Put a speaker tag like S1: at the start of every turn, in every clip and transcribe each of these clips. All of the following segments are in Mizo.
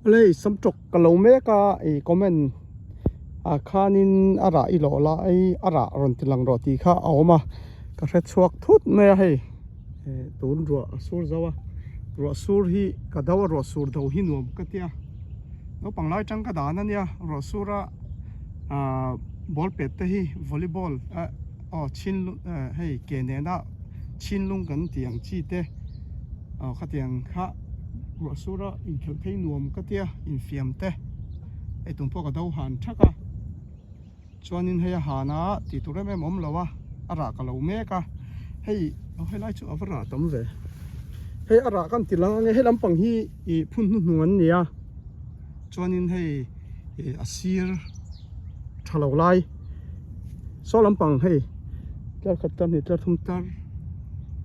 S1: Play samtawk ka lo mek a ih comment ah khanin a rah i lawh lai a rah rawn ti lang rawh tih kha a awm a ka hre chhuak thut mai a hei tun ruah a sur zo a ruah sur hi ka do a ruah sur do hi nuam ka tia naupang lai tang ka dan a nia ruah sur a ah ball pet te hi volleyball ah aw chhin hei ke nena chhinlung kan tih ang chi te. Aw khatiang kha ruah sur a inkhelh phei nuam ka tia infiam te hei tum pawh ka do han thak a chuanin hei a han a tih tur em em awm lo a a rah ka lo mek a hei aw helai chu a va rah tam ve hei a rah kan ti lang ange hei lampang hi ih phun hnuhnung an ni a chuanin hei ih a sir tha lo lai saw lampang hei tlar khat tlar hnih tlar thum tlar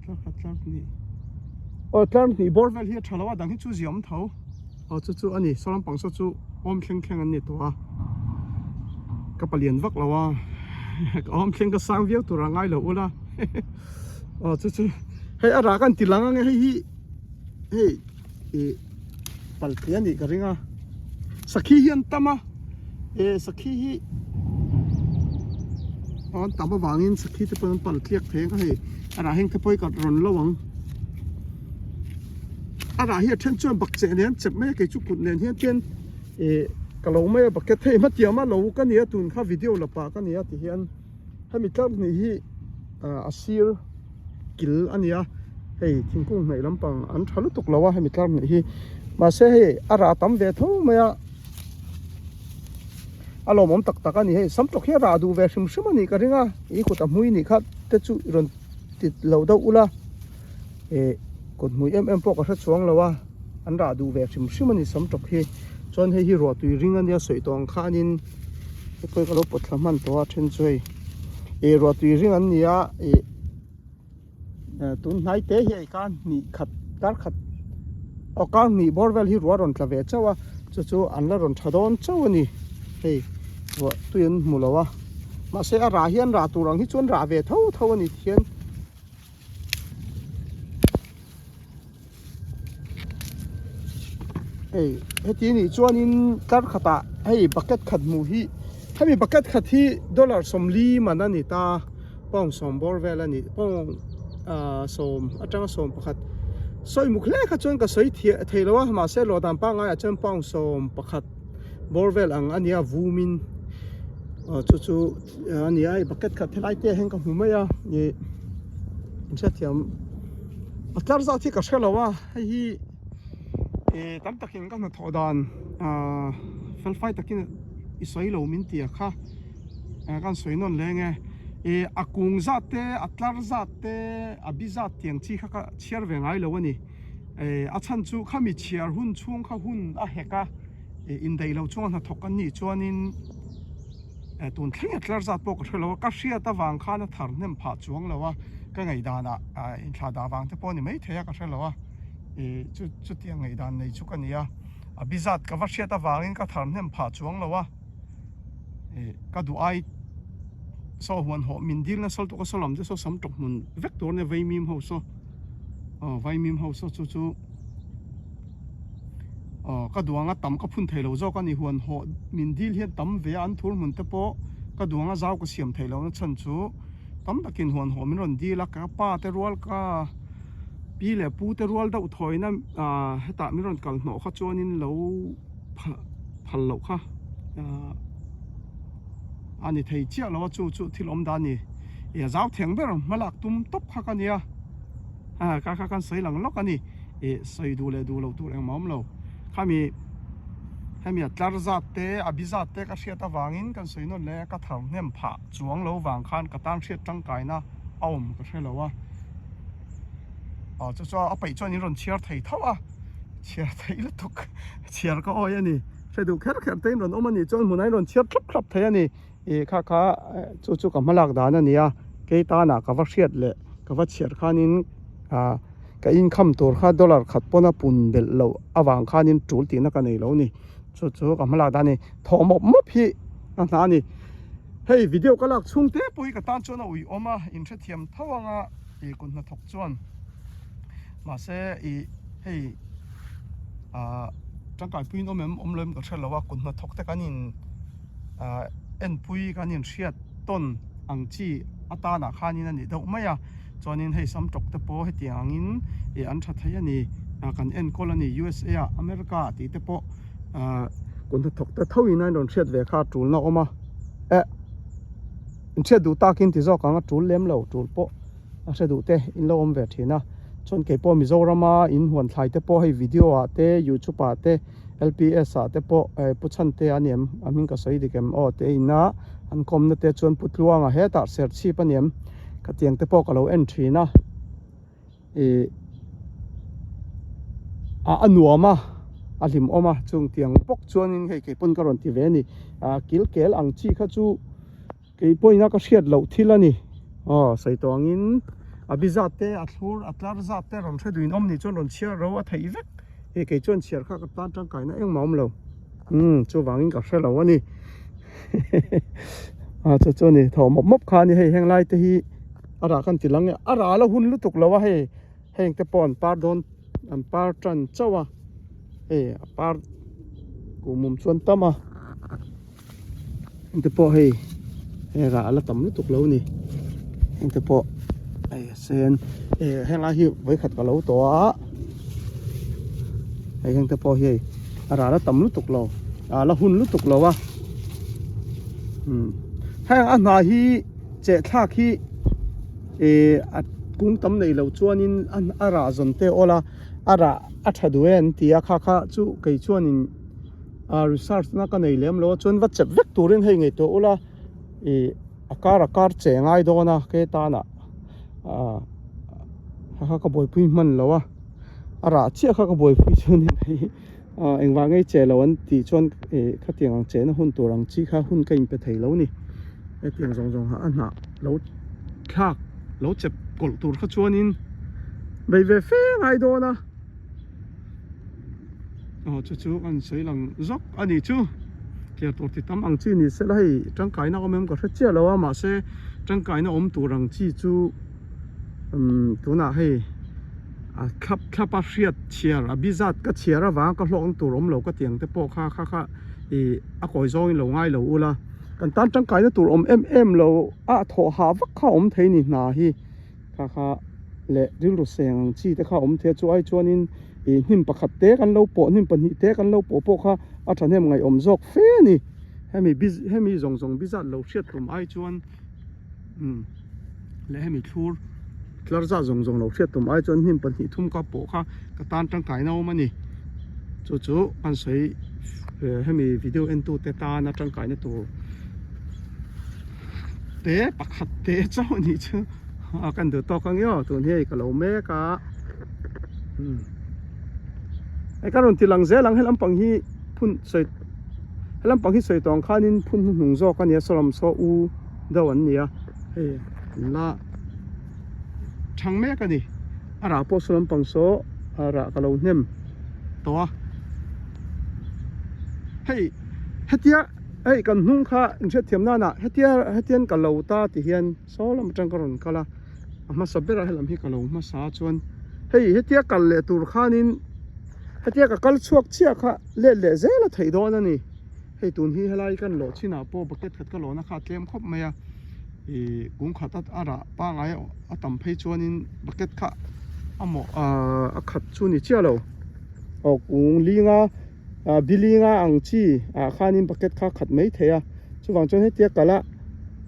S1: tlar khat tlar hnih aw tlar hnih bawr vel hi a tha lo a dang hi chu ziah awm tho aw chu chu a ni saw lampang saw chu awm thleng thleng an ni tawh a ka palian vak lo a ka awm thleng ka sang viau tur a ngai lo ula aw chu chu hei a rah kan ti lang ange hei hi hei ih palpui a nih ka ring a sakhi hi an tam a eh sakhi hi an tam avangin sakhi te pawh an pal tliak thei ang a hei a rah heng te pawh hi ka rawn lo ang a rah hi a then chuan bakcheh nen an chep mai a kei chu kut nen hian chuan ih ka lo mai a bucket hei hmatiang a lo ka ni a tun kha video la pah ka ni a ti hian hemi tlar hnih hi a sir. kil a ni a hei thingkung hnaih lampang an tha lutuk lo a hemi tlar hnih hi mahse hei a rah tam ve tho mai a a lawmawm tak tak a ni hei sam tawk hi a rah duh ve hrim hrim a nih ka ring a ih kut a hmui nih kha te chu i rawn ti lo deuh ula ih kut hmui em em pawh ka hre chuang lo a an rah duh ve hrim hrim a ni sam tawk hi chuan hei hi ruah tui ring a nia sawi tawh ang khanin hei ka lo pawt thla hman tawh a then chu hei ih ruah tui ring an ni a ih. Tun hnai te hi hei kar hnih khat kar khat aw kar hnih bawr vel hi ruah rawn tla ve chauh a chu chu an la rawn tha dawn chauh a ni hei ruah tui an hmu lo a mahse a rah hian rah tur ang hi chuan rah ve tho tho a ni tihian. Hei heti nih chuanin tlar khatah hei bucket khat hmuh hi hemi bucket khat hi dollar 40 man a ni ta pound sawm bawr vel a ni pound ah sawm atanga sawm pakhat sawi muk hle kha chuan ka sawi thiah thei lo a mahse lawhdan pangaiah chuan pound sawm pakhat bawr vel ang a nia vumin aw chu chu a ni a hei bucket khat helai te ah hian ka hmu mai a ih inhriatthiam a tlar zat hi ka hre lo a hei hi ih tam takin ka hnathawh dan ah felfai takin i sawi lo min ti a kha eh ka han sawi nawn leng e ih a kung zat te a tlar zat te a bi zat tiang chi kha ka chhiar ve ngai lo a ni eh a chhan chu khami chhiar hun chhung kha hun a hek a ih indaih lo chunga hnathawk an nih chuanin eh tun thleng a tlar zat pawh ka hre lo a ka hriat avang khan a thar hnem phah chuang lo a ka ngaihdan ah ah inthlah dah vang te pawh a ni maithei a ka hre lo a ih chu chutiang ngaihdan nei chu ka ni a a bi zat ka va hriat avangin ka thar hnem phah chuang lo a ih ka duh ai saw huan hawh min dil nasa lutuk a saw lam te saw sam tawk hmun vek tur a nia vaimim ho saw aw vaimim ho saw chu chu. Aw ka duang a tam ka phun thei lo zawk a ni huan hawh min dil hian tam ve a an thur hmun te pawh ka duang a zau ka siam thei lo na chhan chu tam takin huan hawh min rawn dil a ka pa te rual ka pi leh pu te rual deuh thawina ah hetah min rawn kal hnawh kha chuanin lo phal loh kha ah a ni thei chiah lo a chu chu thil awm dan a ni ih a zau theng ber hmalak tum tawp kha ka nia ah kha kha kan sawi lang lawk a ni. Ih sawi duh leh duh loh tur engmah awm lo. Khami hemi a tlar zat te a bi zat te ka hriat avangin kan sawi nawn leh a ka thar hnem phah chuang lo vang khan ka tan hriat tangkaina a awm ka hre lo a. Aw chu chuan a peih chuan in rawn chhiar thei tho a, chhiar theih lutuk chhiar ka awi a ni. Hre duh kher kher te in rawn awm a nih chuan hmunah in rawn chhiar thlap thlap thei a ni. Ih kha kha chu chu ka hmalak dan a ni a, kei tanah ka va hriat leh ka va chhiar khanin ah. Ka income tur kha dollar khat pawn a pun belh loh avang khanin tul tihna ka nei lo ni. Chu chu ka hmalak dan a ni. Thawh mawp mawp hi a hna a ni. Hei video ka lak chhung te pawh hi ka tan chuan a ui awm a, inhrethiam tho anga ih kut hnathawk chuan mahse ih hei ah. tangkaipuiin awm em awm lo em ka hre lo a kut hnathawk te kan in ah enpui kan inhriat tawn ang chi atanah khanin a nih deuh mai a chuanin hei sam tawk te pawh hetiang angin ih an tha thei a ni ah kan enkawl a ni USA ah America ah tih te pawh ah kut hnathawk te tho in a rawn hriat ve kha a tulna a awm a eh inhriat duh takin ti zawk ang a tul lem lo tul pawh a hre duh te in lo awm ve thin a chuan kei pawh Mizorama in huan thlai te pawh hei video ah te youtube ah te lps ah te pawh eh pu chhante a ni em a hming ka sawi dik em aw te ina an kawmna te chuan pu tluanga hetah serchhip a ni em ka tiang te pawh ka lo en thin a ih ah a nuam a a hlim awm a chung tiang bawk chuanin hei kei pawn ka rawn ti ve a ni ah kil kel ang chi kha chu. Kei pawhin a ka hriat loh thil a ni. Aw, sawi tawh angin a bi zat te, a thlur, a tlar zat te rawn hre duhin awm nih chuan rawn chhiar ro a theih vek. Hei kei chuan chhiar kha ka tan tangkaina engmah awm lo. Umm, chuvangin ka hre lo a ni. A chu chu a ni, thaw mawp mawp kha a ni. Hei heng lai te hi a rah kan ti lang e. A rah la hun lutuk lo a hei, heng te pawh an par dawn, an par tan chauh a. Hei a par kuhmum chuan tam a. Hengte pawh hei hei rah a la tam lutuk lo ni hengte pawh hei a sen eh henglai hi vawikhat ka lo tawh a hei hengte pawh hi hei a rah a la tam lutuk lo a la hun lutuk lo a umm heng a hna hi cheh thlak hi eh a kung tam nei lo chuanin a rah zawn te awl a a rah a tha duh e an ti a kha kha chu kei chuanin. ah research na ka nei lem lo a chuan va chep vek turin hei ngaihtuah ula ih a kar a kar che ngai dawn a ke tanah ah kha kha ka buaipui hman lo a a rah chiah kha ka buaipui chu ni mai ah engvah ngei che lo an tih chuan ih khatiang ang chehna hun tur ang chi kha hun ka inpe thei lo ni hetiang zawng zawng a hnah lo thlak lo chep kawlh tur kha chuanin bei ve fe ngai dawn a. Aw chu chu an sawi lang zawk a ni chu tler tur ti tam ang chi ni sela hei tangkaina awm em ka hre chiah lo a mahse tangkaina awm tur ang chi chu umm tunah hei a thlap thlap a hriat chhiar a bi zat ka chhiar avanga ka hlawkna tur awm lo ka ti ang te pawh kha kha kha ih a kawi zawngin lo ngai lo ula kan tan tangkaina tur awm em em lo a thawh hah vak kha a awm thei ni hna hi. Kha kha leh rilru seng ang chi te kha awm thei a chu ai chuanin ih hnim pakhat te kan lo pawh hnim pahnih te kan lo pawh pawh kha a thahnem ngaihawm zawk fe a ni hemi biz hemi zawng zawng bizat lo hriat tum ai chuan umm leh hemi thlur tlar zat zawng zawng lo hriat tum ai chuan hnim pahnih thum ka pawh kha ka tan tangkaina awm a ni chu chu kan sawi hemi video en tu te tana tangkaina tur. Te pakhat te chauh a nih chu a kan duh tawk ang emaw tun hi hei ka lo mek a umm hei ka rawn ti lang zel ang he lampang hi phun sawi he lampang hi sawi tawh ang khanin phun hnuhnung zawk a nia saw lam saw u deuh an ni a hei an la thang mek a ni a rah pawh saw lampang saw a rah ka lo hnem tawh a hei hetia. Hei kan hnung kha inhriatthiam nana hetia hetian ka lo ta ti hian saw lam atang ka rawn kal a a hmasa berah helam hi ka lo hmasa a chuan hei hetia kal leh tur khanin hetia ka kal chhuak chiah kha let leh zel a theih dawn a ni hei tun hi helai kan lawh chinah pawh bucket khat ka lawhna kha a tlem khawp mai a ih kung khat a rah pangai a tam phei chuanin bucket kha a mawh ah a khat chu ni chiah lo aw kung linga. ah bilinga ang chi ah khanin bucket kha khat mai thei a chuvang chuan hetia kal a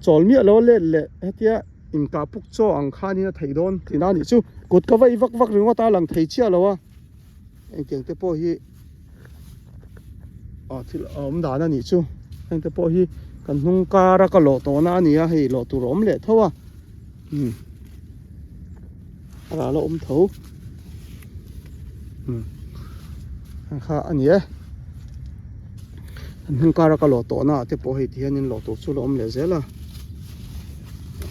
S1: chawl miah lo a let leh hetia inkah puk chaw ang khanin a theih dawn tihna a nih chu kut ka va i vak vak ringawt a lang thei chiah lo a engtiang te pawh hi ah thil a awm dan a nih chu heng te pawh hi kan hnung kar a ka lawh tawh na a ni a hei lawh tur a awm leh tho a umm a ral a awm tho. Ang kha a ni e an hnung kara ka lawh tawh na ah te pawh hei ti hian in lawh tur chu la awm leh zel a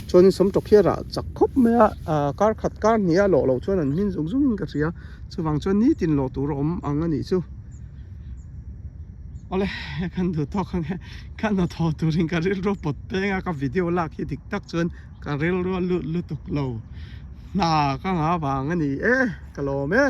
S1: chuanin sawm tawk hi a rah chak khawp mai a ah kar khat kar hnih a lawh loh chuan an hmin zung zung in ka hria chuvang chuan nitin lawh tur a awm ang a nih chu awle kan duh tawk ang e ka hnathawh turin ka rilru a pawt peng a ka video lak hi dik tak chuan ka rilru a lut lutuk lo hna ka ngah vang a ni e ka lawm e.